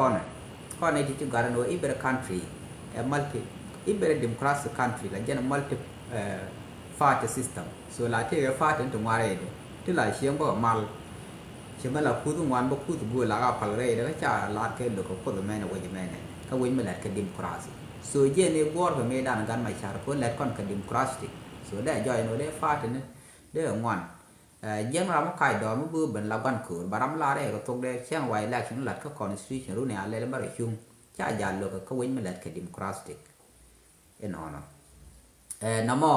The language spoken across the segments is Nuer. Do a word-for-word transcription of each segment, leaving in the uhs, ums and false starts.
Kɔnɛ, kɔnɛ ti ci gat ɛn ɣöö every country ɛ multi, every democratic country la jɛn multi, eh, party system. So la tëëkɛ party ni ti ŋuan rɛydɛ, ti la cieŋ bä kɛ mal. Ci mi la kuth ŋuan bä kuth guɔ la ka pal rɛydɛ, kä ca lat kɛ lo̱k kɛ kuoth mɛnɛ wec mɛnɛ, kä wec mi lɛt kɛ democracy. So jɛn i̱ guɔ̱ɔ̱r kɛ mëëdan Gat Macar kɛ ɣöö lɛt kɔn kɛ democratic. So dee jɔɔc ɛn ɣöö dee party ni dee ŋuan. Eh, jiɛn ram mi kac dɔɔr mi bi ben la gua̱n köör, ba ram lar rɛy kɛ thok dee cäŋ wa election lat kä constitution run ya lɛl bä rɛ cuŋ. Ca jal lo̱k kä wec mi lɛt kɛ democratic. Inɔnɔ. Eh, namɔ,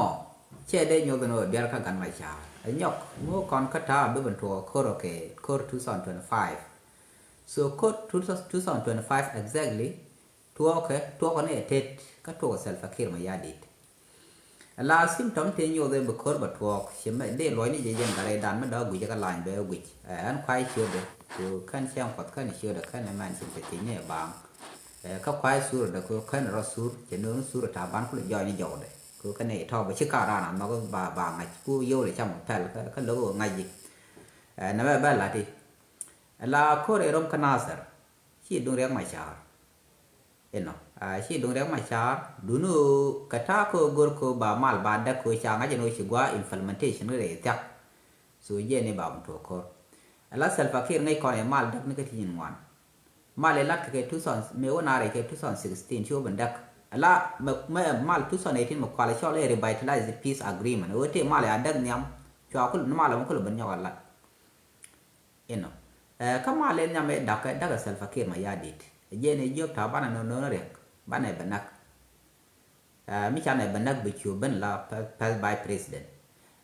cɛ dee nyoth ni wä biar kä Gat Macar. Eh, nyɔk, mi wä kɔn kä ta̱a̱ bi ben tuɔɔk ko̱r ɔ kɛ ko̱r two thousand twenty-five. So ko̱r two thousand twenty-five exactly, tuɔɔkɛ, tuɔɔkɛ ni ɛ tet, kä tuɔɔkɛ Salva Kiir Mayardit. La symptom ti nyoth ɛ bi ko̱r bɛ tuɔɔk, ci mɛ dee luɔ̱c ni jɛ jɛn gat rɛydan mi dɔ̱k guic kä lany bɛ guic. Eh, ɛn kuay ciötdɛ, ku kɛn cɛŋ kuɔth kɛn ciötdɛ, kɛn ɛ mɛn ci te thiec ni ɛ baaŋ. Eh, kä kuay sur dɛ ku kɛn rɔ sur, cɛ no̱o̱ŋ sur ta̱a̱ ban kulɛ jɔɔc ni jɔwdɛ. Ku kɛn ɛ tɔ̱ bɛ ci ka raan a nhɔk ba, ba ŋa̱c, ku yio̱w lɛ cam pɛl, kä, kä lo̱k ŋa̱c ji̱. Eh, nɛ mɛ bɛ lati. La ko̱r ɛ rom kä Nasir, ci duŋ Riɛk Macar. Inɔ, a ci duŋ Riɛk Macar, duni ɣöö kɛ ta̱a̱ kä go̱r kä ba mal ba däk kä ca ŋa̱c ɛn ɣöö ci gua̱a̱ implementation rɛy thia̱k. So jiɛn i̱ ba mi tuɔɔk ko̱r. Ala Salva Kiir ŋäc kɔn ɛ mal däk ni kä ti nyin ŋuan. Mal ɛ lat kɛ kɛ two thousand, mëë wä naar kɛ two thousand sixteen ci wä ben däk. Ala mɛ, mɛ mal two thousand eighteen mɛ kual cɔl ɛ revitalize peace agreement. Ɣöö tëë mal ɛ a däk nhiam. Cua kul ni mal ɛ mɛ kul ben nyɔk a lat. Inɔ. Eh, kä mal in nyam i̱ da̱k, da̱k ɛ Salva Kiir Mayardit. Ɛ jiɛn i̱ jiök ta̱a̱ banɛ no̱o̱n no̱o̱n Riɛk. Banɛ bɛ näk. Eh, mi canɛ bɛ näk bi cu ben la pɛ-, pɛth vice president.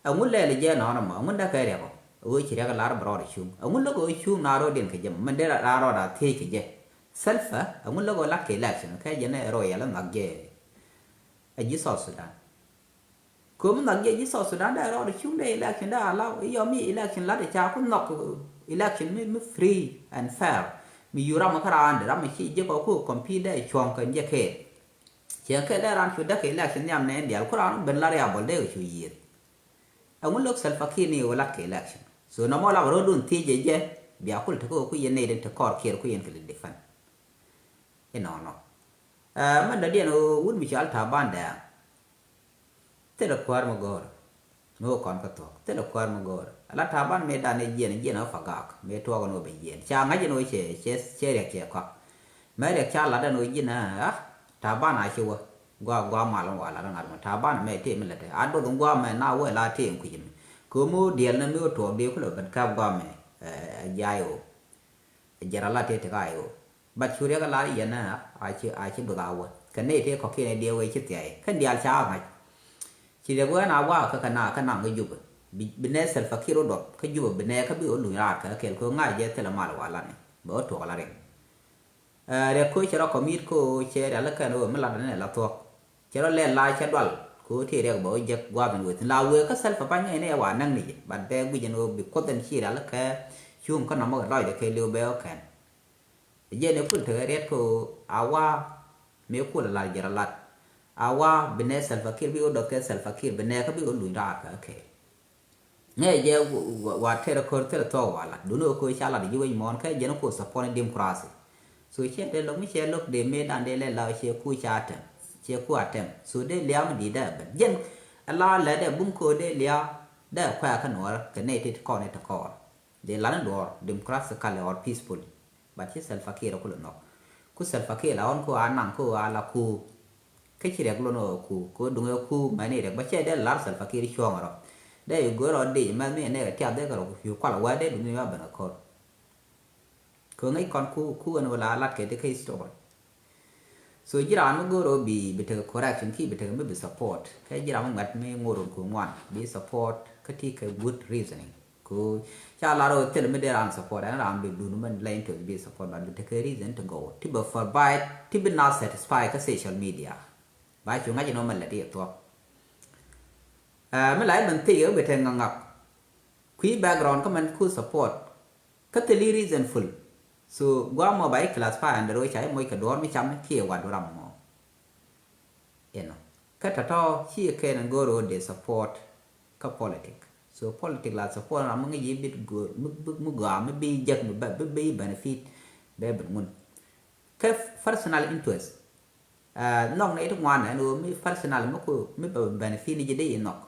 Ɛŋu lɛɛl jɛ nɔnɔ mɔ, ɛŋu näk kɛ Riɛk ɔ? Ɛ ɣöö ci Riɛk lar bɛ rɔɔd cuŋ. Ɛŋu lo̱k ɛ ɣöö cuŋ na rɔɔd in kɛ jɛ mɔ, min dee la rɔɔd a thiec kɛ jɛ. Salva, ɛŋu lo̱k ɛ ɣöö lat kɛ election, kɛ jɛ nɛ rɔɔd yɛl ɛ nhɔk jɛ. Ɛ ji̱ South Sudan. Kömi nhɔk jɛ ji̱ South Sudan dee rɔɔd cuŋ dee election dee allow. I̱ yɔ mi election lat ca ku nhɔk election mi, mi free and fair. Mi yur ram kä raan dee ram ci jɛ kɔ ku compete dee cuɔ̱ŋ kɛ jɛ kɛ. Cɛ kɛ dee raan cu dee kɛ election nhiam nɛ diaal ku raan ben lar ya bɔl dee kɛ cu yiëth. Ɛŋu lo̱k Salva Kiir ni wä lat kɛ election. So nɔmɔ lak ro̱dun thiec jɛ jɛ bia kul te kɛ ku yɛn nɛy den te kɔr Kiir ku yɛn kɛ lɛ defend. Inɔnɔ. Ɛ, mɛn dɔ̱diɛn ɣöö wut mi cɔal Taban dɛ̈ɛ̈ŋ. Thilɛ kuäär mi go̱o̱r. Mi wä kɔn kä thuɔ̱k. Thilɛ kuäär mi go̱o̱r. Ala Taban mëë dan ɛ jiɛn, jiɛn ɣä pagak. Mëë tuɔɔk ɛn ɣöö bɛ jiɛn. Ca ŋa̱c ɛn ɣöö cɛ, cɛ, cɛ Riɛk cɛ kɔak. Mɛ Riɛk ca lat ɛn ɣöö ji̱n ɛ, ah, Taban a ci wä. Gua, gua mal ɛn wa lat ɛn ŋa̱t mɔ. Taban mɛ tëë mi lät ɛ. A doth ɛn gua mɛ na wä la tëë ɛn kui̱c ɛmɛ. Kɛ ɣöö mi wä diɛl ni mi wä tuɔɔk dee kulɛ ben kap gua mɛ. Ɛ, ɛ, jay ɣöö. Jɛr ala tëë tek a i̱ ɣöö. But cu Riɛk a lar yɛn a, a ci, a ci duɔth a wä. Kɛ nɛy tëë kɔ̱kiɛn ɛ diɛw ɛ ci thiay. Kɛn diaal ca a ŋa̱c. Ci Riɛk wee na wa̱a̱ kä kɛ na, kä naŋ kä Jubɛ. Bi, bi nɛ Salva Kiir wä duɔth. Kä Jubɛ bi nɛ kä bi wä luny raar kɛ kɛl kɛ ŋa̱c jɛ thilɛ mal wa lat ni. Bɛ wä tuɔk ala riŋ. Ɛ, Riɛk ko̱ cɛ rɔ kɔmit ko̱ cɛ rial kɛn wä mi lat ni la thuɔ̱k. Cɛ rɔ lɛl la cɛ dual. Kɛ ɣöö tëë Riɛk bɛ wä jek gua̱a̱th in weth. La wëë kä Salva Panyɛ ni ɛ wa näk ni jɛ. But bɛ guic ɛn ɣöö bi kuoth ɛn ci rial kɛ cuŋ kä nɔmɔ kɛ lɔcdɛ kɛ liw bɛ wä kɛn. Jɛn ɛ kul tekɛ riɛt kɛ ɣöö a wa mëë kul a lar jɛ rɔ lat. A wa bi nɛ Salva Kiir bi wä dɔth kɛ Salva Kiir bi nɛ kä bi wä luny raar kɛ kɛ. Ŋɛ jɛ wa, wa, wa tɛr ko̱r thil thɔɔk wa lat. Duni wä ko̱ ca lat ji̱ wec muɔ̱ɔ̱n kä jɛn ko̱ support ni democracy. So cɛ dee lo̱k mi cɛ lo̱k dee mëë dan dee lɛ la cɛ ku ca tɛm. Cɛ ku a tɛm. So dee lia̱a̱ mi di̱i̱t dee ben. Jɛn a la lɛ dee bum ko̱ dee lia̱a̱ dee kuɛ kä nuɔr kɛ nɛy ti ti kɔn ni ti kɔɔr. Dee lan ni duɔr democratically or peacefully. But ci Salva Kiir kulɛ nhɔk. Ku Salva Kiir la ɣɔn ku a naŋ ku a la ku. Kä ci Riɛk lon ɣä ku, ku duŋ ɣä ku mɛni Riɛk bä cɛ dee lar Salva Kiir cuɔ̱ɔ̱ŋ rɔ. Dee yu go̱o̱r rɔ dic mɛn mi nɛ kɛ tiath dee kɛ rɔ ku piu kual wä dee duŋ ni ma ben kɛ ko̱r. Kɛ ŋäc kɔn ku, ku ɛn wä la lat kɛ ti kä history. So ji̱ raan mi go̱o̱r rɔ bi, bi tekɛ correction ki bi tekɛ mi bi support. Kɛ ji̱ raan mi ŋuɛt mi ŋuɔ̱t run ku ŋuan bi support kä ti kɛ good reasoning. Ku ca lar ɣöö thil mi dee raan support, ɛn raan bi dun mɛn lɛny tuɔth bi support, but bi tekɛ reason ti gɔw ti bɛ provide ti bi na satisfy kä social media. Ba cu ŋa̱c inɔ mɛn lɛ ti thuɔ̱k. Ɛ, mi la i̱ ben thiec ɣä bi te ŋa̱k ŋa̱k. Kui̱ background kä mɛn ku support kä thil i̱ reasonful. So gua̱a̱ mɔ ba i̱ classify under wec ca i̱ moc kɛ duɔ̱ɔ̱r mi cam kiɛ wat ram mɔ. Inɔ. Kä tɔ̱tɔ̱ ci kɛn in go̱o̱r ɣöö dee support kä politic. So politic la support ram mi ŋäc i̱ bit go̱o̱r mi, mi, mi gɔaa mi bi jek mi bɛ, bi, bi benefit bɛ ben ŋun. Kä personal interest. Ɛ, nhɔk nɛy ti ŋuan ɛn ɣöö mi personal mi ku mi bɛ benefit ni ji̱ dee yi nhɔk.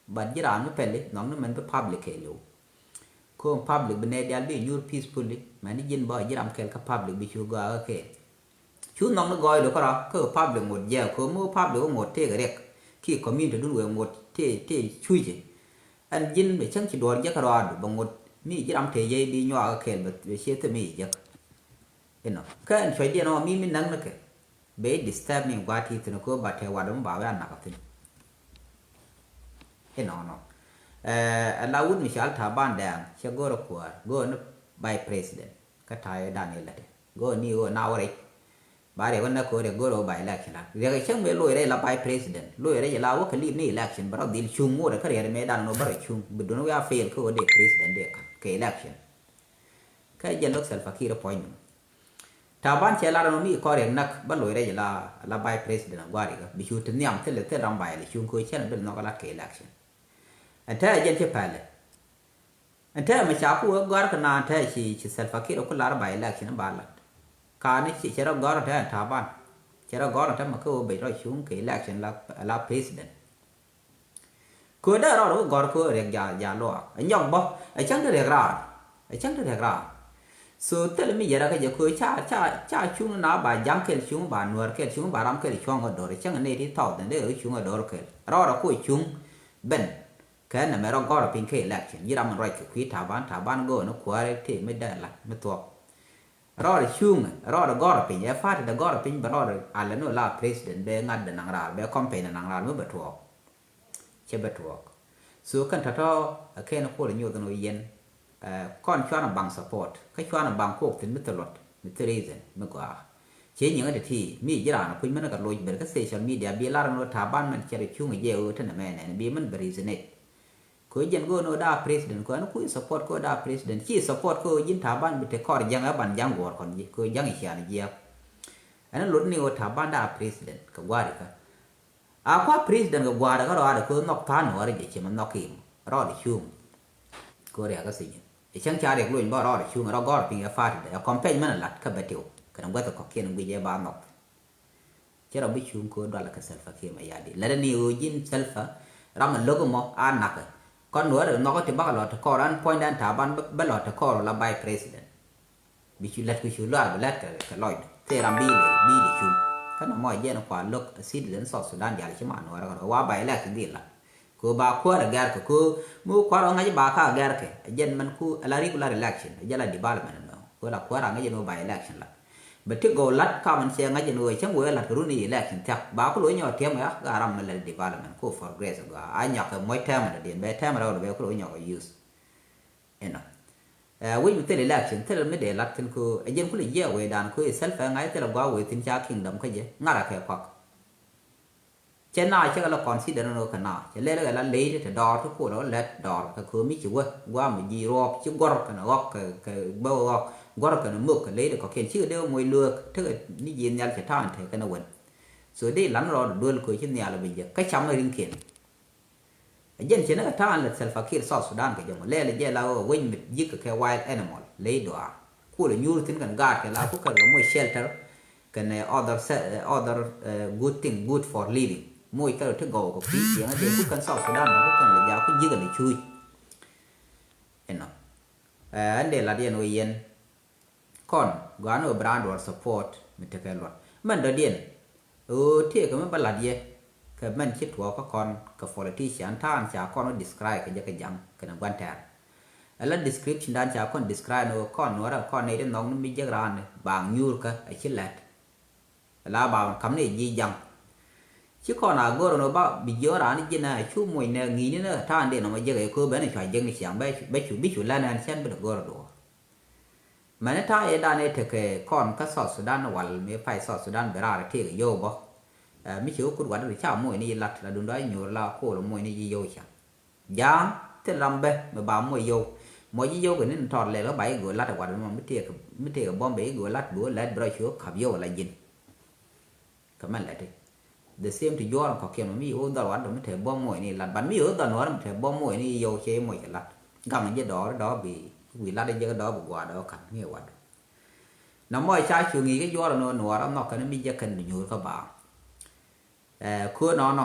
But ji̱ raan mi pɛli nhɔk ni mɛn bi public kɛɛliw. Ko̱o̱m public bi nɛy diaal bi nyuur peacefully mɛn ni ji̱n bä ji̱ ram kɛɛl kä public bi cu gɔaa kä kɛɛl. Cu nhɔk ni gɔɔydu kärɔa kä public ŋot jiɛɛk ko̱o̱m mi public wä ŋot tëëk riɛk ki community dun wëë ŋot tëë tëë cuci. Ɛn ji̱n bɛ cäŋ ci duɔ̱ɔ̱r jiäk kärɔaadu bɛ ŋot mi ji̱ ram tëë jiɛc bi nyuak kä kɛɛl bɛ ciɛ thim mi jiäk. Inɔ kä ɛn cuɔ̱cdiɛn ɔ mi mi näk ni kɛ bɛ i̱ disturb ni gua̱a̱th ti thi̱n ko̱ ba tɛɛ wat mi ba wee a nak a thi̱n. Inɔ nɔ ɛ la wut mi cal Taban Dɛɛŋ cɛ go̱r a kuäär go̱r ni vice president kä ta̱a̱ yɛ dan i̱ lät i̱ go̱r ni ɣöö na wä rɛc. Ba riɛk wä näk ko̱ riɛk go̱r ɣöö ba election la riɛk cäŋ mëë loc rɛc la vice president loc rɛc la wä kɛ liip ni election bɛ rɔ dhil cuŋ ŋot kä riɛk mëë dan nɔ bä rɔ cuŋ bi dun wee a fail kä ɣöö dee president dee ka̱n kɛ election. Kä jɛ lo̱k Salva Kiir puɔ̱ny nhom. Taban cɛ lar ɛn ɣöö mi kɔn riɛk näk bä loc rɛc la la vice president a gua̱a̱r rikä bi cu ti nhiam thilɛ thil ram ba yɛl cuŋ ko̱ cɛn a bil nhɔk a lat kɛ election. Ɛn tɛɛ jɛn ci pɛlɛ. Ɛn tɛɛ mɛ ca ku wee gɔ̱a̱r kɛ naan tɛɛ ci ci Salva Kiir ku lar ba election ba lat. Kaani ci cɛ rɔ gɔ̱a̱r ɛn tɛɛ ɛn Taban cɛ rɔ gɔ̱a̱r ɛn tɛɛ mɛ kä wee bec rɔ cuŋ kɛ election la la president. Köö dee rɔɔd wä gɔ̱r köö riɛk ja ja luaak ɛ nyɔk bä ɛ cäŋ ti riɛk raar ɛ cäŋ ti riɛk raar. So thil mi yɛrɛ kä jɛ köö ca ca ca cuŋ na ba jaŋ kɛl cuŋ ba nuäär kɛl cuŋ ba ram kɛl cuɔ̱ŋ kä do̱r ɛ cäŋ ni ti thousand dee rɔ cuŋ kä do̱r kɛl rɔɔd ɛ kuɔ cuŋ ben. Kɛ nɛ mɛ rɔ gɔ̱r piny kä election yi ram in ruac kɛ kui̱ Taban Taban go̱o̱n kuäärɛ tëë mi dee lat mi thuɔ̱k. Rɔɔdɛ cuŋɛ rɔɔdɛ gɔrɛ piny ɛ party dɛ gɔrɛ piny bɛ rɔɔdɛ alɛ ni wä la president bɛ ŋa̱t dɛ naŋ raar bɛ campaign dɛ naŋ raar mi bɛ tuɔɔk. Cɛ bɛ tuɔɔk. So kɛn tɔ̱tɔ̱ ɛ kɛn kuɔl nyuɔth ni wä yɛn. Kɔn cuanɛ baŋ support kä cuanɛ baŋ kok thin mi thil luɔt mi thil reason mi gɔaa. Cɛ nyiŋä ti ti mi ji̱ raan kuc mɛn kɛ loc ber kä social media bi lar ni wä Taban mɛn cɛ rɛ cuŋɛ jɛ wä tɛnɛ mɛ nɛn bi mɛn bɛ reason it. Kɛ jɛn go̱o̱n ɣöö da̱a̱ president kɛ ɛn ku support kɛ ɣöö da̱a̱ president ci support kɛ ɣöö ji̱n Taban bi te kɔr jiäŋ ɛ ban ja̱ŋ guɔ̱ɔ̱r kɔn ji̱ kɛ ɣöö ja̱ŋ ician jiäk. Ɛn lot ni ɣöö Taban da̱a̱ president kɛ gua̱a̱r ikä. A kua president kɛ gua̱a̱r ikä rɔɔdɛ kɛ ɣöö nhɔk tha̱a̱n ni wä rɛ jɛ ci mɛ nhɔk im rɔɔdɛ cuŋ. Kɛ ɣöö riakä thi̱n ɛ cäŋ ca riɛk luny bä rɔɔdɛ cuŋ rɔ gɔ̱r piny kɛ party dɛ ɛ kɔm pɛc mɛn ɛ la̱t kä bɛ tiw kɛn guäth kɔ̱kiɛn guic ɛ ba nhɔk. Cɛ rɔ bi cuŋ kɛ ɣöö dualɛ kɛ Salva Kiir Mayardit. Lɛt ni ɣöö ji̱n Salva ram ɛ lo̱k ɛmɔ a nakä. Kɔn nuɔ̱ɔ̱rɛ nhɔkä ti bakɛ lɔ ti kɔr an puɔ̱nydɛ an Taban bä lɔ ti kɔr la vice president. Bi cu lät ku cu lɔaar bi lät kɛ lɔcdɛ thil ram bi lɛ bi lɛ cuŋ. Kä nɔmɔ jɛn kua lo̱k a citizen South Sudan diaal ci ma nuɔ̱ɔ̱rɛ kɛ wa ba ilɛk ti dhil la. Kɛ ɣöö ba kuäär ɛ gɛr kɛ kɛ ɣöö mi wä kuäär ɔ ŋäc ba ka gɛr kɛ ɛ jɛn mɛn ku ɛ la regular election ɛ jɛ la development ɛmɛ kɛ ɣöö la kuäär a ŋäc ɛn ɣöö ba election la. Bɛ ti gɔw la̱t kamɛn cɛ ŋäc ɛn ɣöö cäŋ wee la̱t kɛ run i̱ election thia̱k ba ku lo̱c nyɔk tiɛm ɛ ɣa̱ ram mi lɛl development ku progress ɛ gɔaa a nyɔk kɛ muɔ̱c tɛmɛ dɔ̱diɛn bɛ tɛmɛ rɛw lɛ bɛ ku lo̱c nyɔk ɛ use. Inɔ ɛ wi̱c mi thil election thil mi dee la̱t thi̱n kɛ ɣöö ɛ jɛn ku lɛ jiɛɛk wecdan kɛ ɣöö i̱ Salva ŋa̱c thil ɛ gɔaa wec thi̱n ca kingdom kä jɛ ŋa̱rä kɛ kuak. Cɛ na cɛ kɛ la consider ni rɔ kɛ na cɛ lɛl kɛ la ley ti te dɔɔr ti kuɔl ɔ lɛt dɔɔr kɛ kömi ci wä guam ji̱ ruɔɔk ci guɔr kɛn ɣɔk kɛ kɛ bä ɣɔk guɔr kɛn mök kɛ ley ti kɔkiɛn cikɛ dee moc löök tekɛ ni ji̱ nhial cɛ ta̱a̱n te kɛn wen. So dee lan rɔ duel kɛ ci nhial bi jɛ kä cam rinkiɛn. Ɛ jɛn cɛ ni kɛ ta̱a̱n lɛ Salva Kiir South Sudan kɛ jɛ mɔ lɛl jɛ la ɣöö wec mi ji̱ kɛ kɛ wild animal ley dɔɔr. Kuɔl nyuur thi̱n kɛn gaat kɛ la ku kɛ lɔ moc shelter kɛn other se- other good thing good for living moc kɛ lɔ ti gɔw kɛ kui̱ ciɛŋä dee ku kɛn South Sudan dɔ̱ŋ ku kɛn lɛ jaak ku ji̱ kɛ lɛ cuuc. Inɔ ɛn dee lat yɛn wee yɛn kɔn gɔaa ni wee bi raan duɔl support mi tekɛ luɔt mɛn dɔ̱diɛn. Ɣöö tëëkɛ mi bä la̱t yɛ kɛ mɛn ci tuɔɔk kä kɔn kɛ politician ta̱a̱n ca kɔn wä describe kɛ jɛ kɛ ja̱ŋ kɛnɛ gua̱n tɛ̈r. Ala description dan ca kɔn describe ni ɣöö kɔn nuɔrɛ kɔn nɛy ti nhɔk ni mi jek raan ni baaŋ nyuurkä a ci lɛt. Ala baaŋ ka̱m ni ji̱ ja̱ŋ. Ci kɔn a go̱r ni ɣöö ba bi jiɔn raan ni ji̱n a cu moc nɛ ŋi̱i̱ni ni ta̱a̱n dee nɔmɔ jek a i̱ köö ben a cua jek ni ciaŋ bɛ cu bi cu lɛn ɛn cɛn bi dee go̱r a duɔ̱ɔ̱r. Mɛni ta̱a̱ yɛ dan ëë tekɛ kɔn kä South Sudan wal mi pay South Sudan bi raar tëëk yio̱w bä. Ɛ mi ci wä kut wat ri ca moc ni yi lat la dundɔ a nyuur la kool moc ni yi yio̱w ca. Ja̱a̱ŋ thil ram bɛ mi ba moc yio̱w. Moc yi yio̱w kɛ ni ni tɔr lɛl kä ba yi gööl lat ɛ wat mi mi tëëk mi tëëk bɔm bɛ yi gööl lat bi wä lɛt bi rɔ ci wä kap yio̱w la ji̱n. Kɛ mɛn lɛ ti the same ti juɔɔr kɔkiɛn mɛ mi ci wä dhɔl wat dɔ mi te bom moc ni lat ban mi ci wä dhɔl nuɔr mi te bom moc ni yiow cɛ moc kɛ lat. Gaŋ jɛ dɔɔr dɔɔ bi wi̱i̱ lat jɛ dɔɔ bi gua̱a̱ dɔɔ ka̱n mi wat. Nɔmɔ ca cu ŋi̱i̱c kä juɔr ni wä nuɔɔr a nhɔk kɛn mi jɛ kɛn bi nyuur kä baaŋ. Ɛ, kuäär nɔnɔ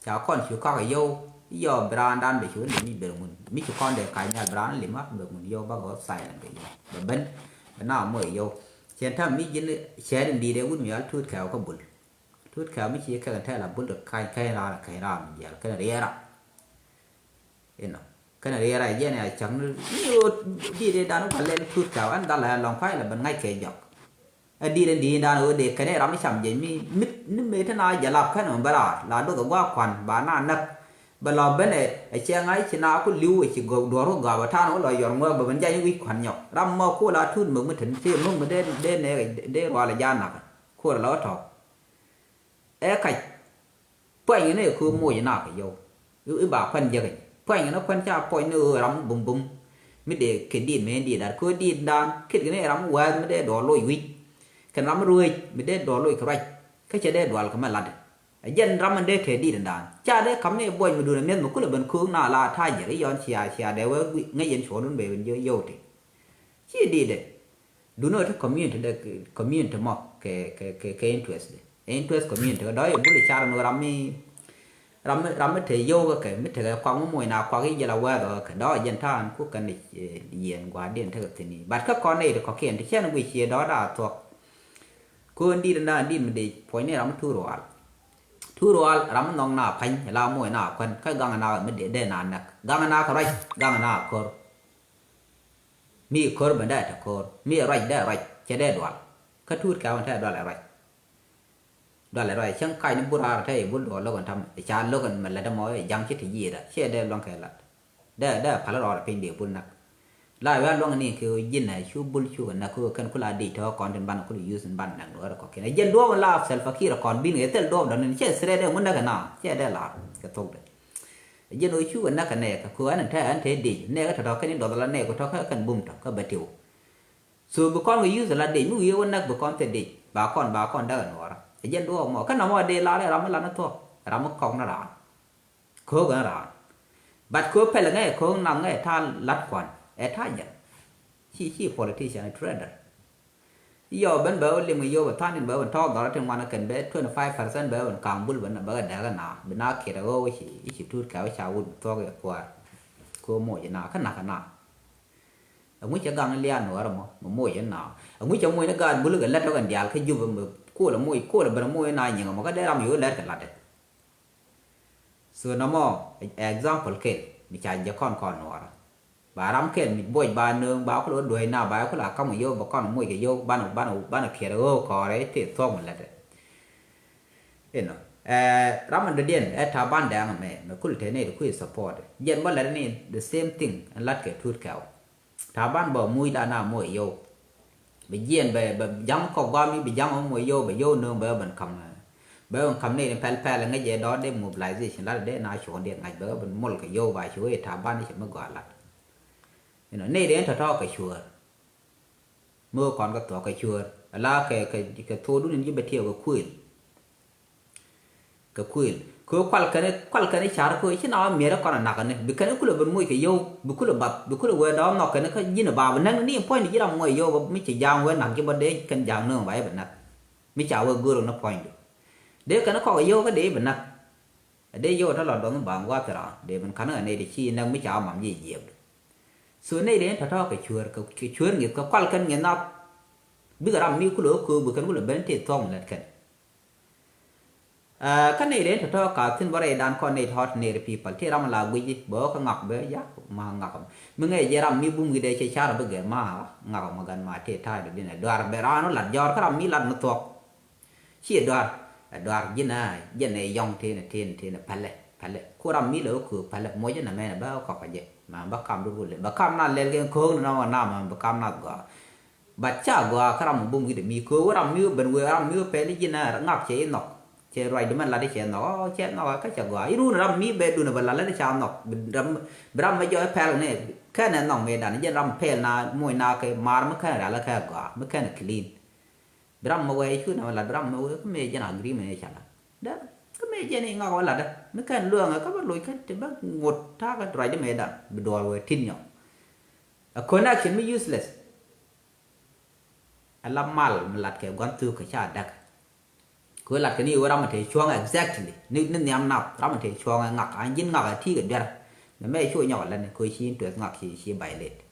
ca kɔn cu kɔk a yio̱w. Yio̱w bi raandan bɛ cu ni mi ber ŋun mi ci kɔn dee kac nhial bi raan lim a bɛ ŋun yio̱w bakɛ wä silent kɛ yio̱w bɛ ben. Bɛ na mɔ yio̱w cɛn tam mi ji̱n cɛɛt in di̱i̱t ɛ wut mi yal tuut kɛɛw kä bul. Tuut kɛɛw mi ci kɛk in tɛl a bul kɛ kac kɛc raar kɛc raar mi jiɛl kɛn riɛɛra. Inɔ kɛn riɛɛr a jɛn a cak ni ni ɣöö diit i̱ dan wä lɛl tuut kaw ɛn dhal a lɔŋ kuay la ben ŋa̱c kɛ jɔk. Ɛ diit ɛn diit dan ɣöö dee kɛn i̱ ram i̱ cam jɛ mi mit ni mëë te na jɛ lap kɛn ɣöö bɛ raar la doth ɛ gua̱a̱k kuan ba na näk. Bɛ lɔ ben ɛ cɛ ŋa̱c ci na ku li̱w ɛ ci gɔk duɔ̱r ku gɔaa bɛ ta̱a̱n wä lɔ yɔr ŋuäk bɛ ben jany wi̱c kuan nyɔk ram mɔ ku la tuut mök mi te ci mök mi dee dee nɛɛk dee rual ɛ ja̱a̱n nakä. Kuɔr la wä tɔ̱. Ɛ kac. Puany ni ɛ köö moc ina kɛ yɔw. I̱ ba kuan jek i̱ puany ni kuan ca puany ni ɣöö ram bum bum. Mi dee kɛ diit mëë diit dar köö diit dan kit ni ram wɛɛth mi dee dɔɔr loc wi̱c. Kɛn ram ruec mi dee dɔɔr loc kɛ ruac kä cɛ dee dual kɛ mɛ lat. Ɛ jɛn ram mi dee kɛ diit dan ca dee kam ni buɔc mi dun ɛ mi̱eth mi kulɛ ben köök na la ta̱a̱ jek i̱ yɔn cia cia dee wee ŋäc yɛn cuɔ̱ɔ̱ŋdun bee ben yio̱w ti. Ci di̱i̱dɛ. Duŋni ɣöö ti community dɛ community mɔ kɛ kɛ kɛ kɛ interest dɛ. Interest community kɛ dɔ̱ yɛ bul icar ni ram mi ram mi ram mi te yio̱w kɛ kɛ mi tekɛ kuak mi moc na kuak i̱ jɛ la wɛɛth ɔ kɛ dɔ̱ jɛn ta̱a̱n ku kɛn i̱ yieen gua̱a̱r diɛn tekɛ thi̱n i̱ but kä kɔn nɛy ti kɔ̱kiɛn ti cɛn guic ciɛ dɔ̱ da̱a̱ thuɔ̱k. Köön di̱t na di̱t mi dee puɔ̱ny ni ram mi tuur wal. Tuur wal ram mi nhɔk na pa̱ny la moc na kuän kä gaŋ na mi dee dee na näk gaŋ na kɛ ruac gaŋ na ko̱r. Mi ko̱r ben dee te ko̱r mi ruac dee ruac cɛ dee dual. Kä tuut kɛ ɣän te dual ɛ ruac. Dual ɛ ruac cäŋ kac ni bur raar te i̱ bul duɔl lo̱k ɛn tam i̱ ca lo̱k ɛn mɛ lät ɛmɔ i̱ ja̱ŋ ci ti yiëëdä ciɛ dee luäŋ kɛ lat. Dee dee pal rɔɔdɛ piny dee bul nak. La wiaa luäŋ ni kɛ ji̱n ɛ cu bul cukɛ nak kɛ kɛn kula dic tɔ̱ kɔn tin ban kul use in ban nak duɔɔr kɔkiɛn ɛ jiɛn duɔɔk in la Salva Kiir kɔn bin kɛ thil duɔɔk dɔn in cɛ threat ɛ ŋun nak ɛ na cɛ dee lar kɛ thok dee. Ɛ jiɛn ɣöö cukɛ näk kɛ nɛɛkä kɛ ɣöö ɛn ɛn te ɛn te dec nɛɛkä tɔ̱tɔ̱ kɛn in dɔth ala nɛɛkä tɔ̱ kä kɛn bum tɔ̱ kä bɛ tiw. So bi kɔn kɛ use ala dec mi wiee wä näk bi kɔn thil dec ba kɔn ba kɔn däk ɛ nuɔɔrä. Ɛ jiɛn duɔɔk mɔ kä nɔmɔ dee lar ɛ ram mi lat ni thuɔ̱k ram mi kɔk ni raan. Ko̱o̱k ɛn raan. But ko̱o̱k pɛl ŋɛ ko̱o̱k naŋ ŋɛ ta̱a̱ lat kuan ɛ ta̱a̱ jɛn. Ci ci politician ɛ trader. Yɔ ben bɛ wä lim yɔ bɛ tha̱a̱n in bɛ wä tɔɔk dhɔrɔ tin ŋuan kɛn bɛ twenty five percent bɛ wä kaŋ bul bɛ na bɛ kɛ dɛk na bi na kiɛt ɛ ɣöö ci i̱ ci tuut kɛ wä ca wut bi thuɔ̱k yɛ kua̱r. Kɛ wä moc ina kä nak ina. Ɛŋu cɛ gaŋ lian wä rɛ mɔ mɛ moc ina. Ɛŋu cɛ moc ni gaat bul kɛ lät tɔk ɛn diaal kä jup mɛ kuɔl ɛ moc kuɔl ɛ ben ɛ moc ina nyiŋ mɔ kä dee ram yo̱o̱ lɛr kɛ latdɛ. So nɔmɔ example kɛl mi ca jɛ kɔn kɔn nuɔrä. Ba ram kɛl mi buɔc ba nööŋ ba kulɛ wä duɔ̱c na ba kulɛ kam kɛ yio̱w ba kɔn moc kɛ yio̱w banɛ banɛ banɛ kiɛt ɣöö kɔɔrɛ tëë thuɔ̱k mi lätdɛ. Inɔ ɛ ram mi dɔ̱diɛn ɛ Taban Dɛŋ mɛ mɛ kulɛ te nɛy ti kui̱ support. Jiɛn bä lätdɛ ni the same thing ɛn la̱t kɛ tuut kɛw. Taban bä mucdan a moc yio̱w. Bi jiɛn bɛ bɛ ja̱ŋ kɔk guam mi bi ja̱ŋ ɔ moc yio̱w bɛ yio̱w nööŋ bɛ ben ka̱m. Bɛ ben ka̱m ni pɛl pɛl ŋäc jɛ dɔ̱r dee mobilization lat dee na cuɔ̱ɔ̱ŋ diɛ ŋa̱c bɛ ben mol kɛ yio̱w ba cuɔ̱ɔ̱ŋ i̱ Taban i̱ cɛ mi gɔaa lat. Inɔ ni dee tɔ̱tɔ̱ kɛ cuäär. Mi wä kɔn kɛ thuɔ̱k kɛ cuäär ala kɛ kɛ kɛ thokdun in ji̱ bɛ tiɛɛk kɛ kuël. Kɛ kuël kɛ kual kɛn kual kɛn car kɛ ci na wä miɛt kɔn a nak ni bi kɛn kulɛ ben moc kɛ yio̱w bi kulɛ bath bi kulɛ wee dɔɔn nhɔk kɛn kä ji̱n a ba bi näk ni puɔ̱ny di ji̱ ram moc yio̱w mi ci ja̱a̱ŋ wee nak ji̱ bä dee kɛn ja̱a̱ŋ ni ba i̱ bi näk. Mi ca wee go̱r ni puɔ̱ny du dee kɛn kɔk yio̱w kä dee i̱ bi näk. A dee yio̱w tɔ lɔ dɔn ba ŋuath raan dee ben ka̱n ɣän nɛy di ci näk mi ca wä mam ji̱ jiɛɛp du. So nɛy di tɔ̱tɔ̱ kɛ cuäär kɛ cuäär ŋi̱th kɛ kual kɛn ŋi̱th nath. Bikɛ ram mi kulɛ wä köök bi kɛn kulɛ ben ti thuɔ̱k mi lät kɛn. Kä nɛy rɛy tɔ̱tɔ̱ ka thi̱n bä rɛydan kɔn nɛy tɔ̱ ordinary people ti ram la guic bä kä ŋak bä ya ma ŋak. Mi ŋäc jɛ ram mi bum wi̱dɛ cɛ car bä gɛ ma ŋak ma gan ma ti ta̱a̱ dɔ̱diɛn ɛ duar bɛ raan wä lat jɔr kä ram mi lat mi thuɔ̱k. Ci ɛ duar ɛ duar ji̱n ɛ jɛn ɛ yɔŋ tin tin tin pälɛ pälɛ ku ram mi lɛ wä köök pälɛ muɔcä nɛ mɛn ɛ bä kɔk kä jɛ ma bä kam dut wulɛ bä kam na lɛl kɛ köök ni nɔmɔ nam bä kam na gɔaa. But ca gɔaa kä ram mi bum wi̱cdɛ mi köö wä ram mi wä ben wee ram mi wä pɛl i̱ ji̱n ɛ ŋak cɛ i̱ nhɔk. Cɛ ruacdu mɛn lat i̱ cɛ nhɔk ɔ cɛ nhɔk kä cɛ gɔaa i̱ run ram mi bɛ dun ɛ bɛ lat lat i̱ ca nhɔk. Bi ram bi ram mɛ jɔc pɛl ni kɛn ɛ nhɔk mëëdan i̱ jɛn ram pɛl na moc na kɛ maar mi kɛn rial kɛ gɔaa mi kɛn clean. Bi ram mɛ wee i̱ cu na mɛ lat bi ram mɛ wee kä mëë jɛn agreement i̱ ca lat dɛ kä mëë jɛn i̱ ŋak wä lat dɛ mi kɛn lueŋ ɛ kä bä loc kä ti bä ŋot ta̱a̱ kä ruacdu mëëdan bi duɔɔr wee tin nyɔk. A connection mi useless. Ala mal mi lat kɛ gua̱n thuk kɛ ca däk. Kɛ lat kɛ ni wee ram mi te cuɔ̱ŋ exactly ni, ni nhiam nath ram mi te cuɔ̱ŋ ɛ ŋak an ji̱n ŋak ɛ ti kɛ duer. Mɛ mɛ cu nyɔk ɛ lɛn kɛ ci interest ŋak ci ci violate.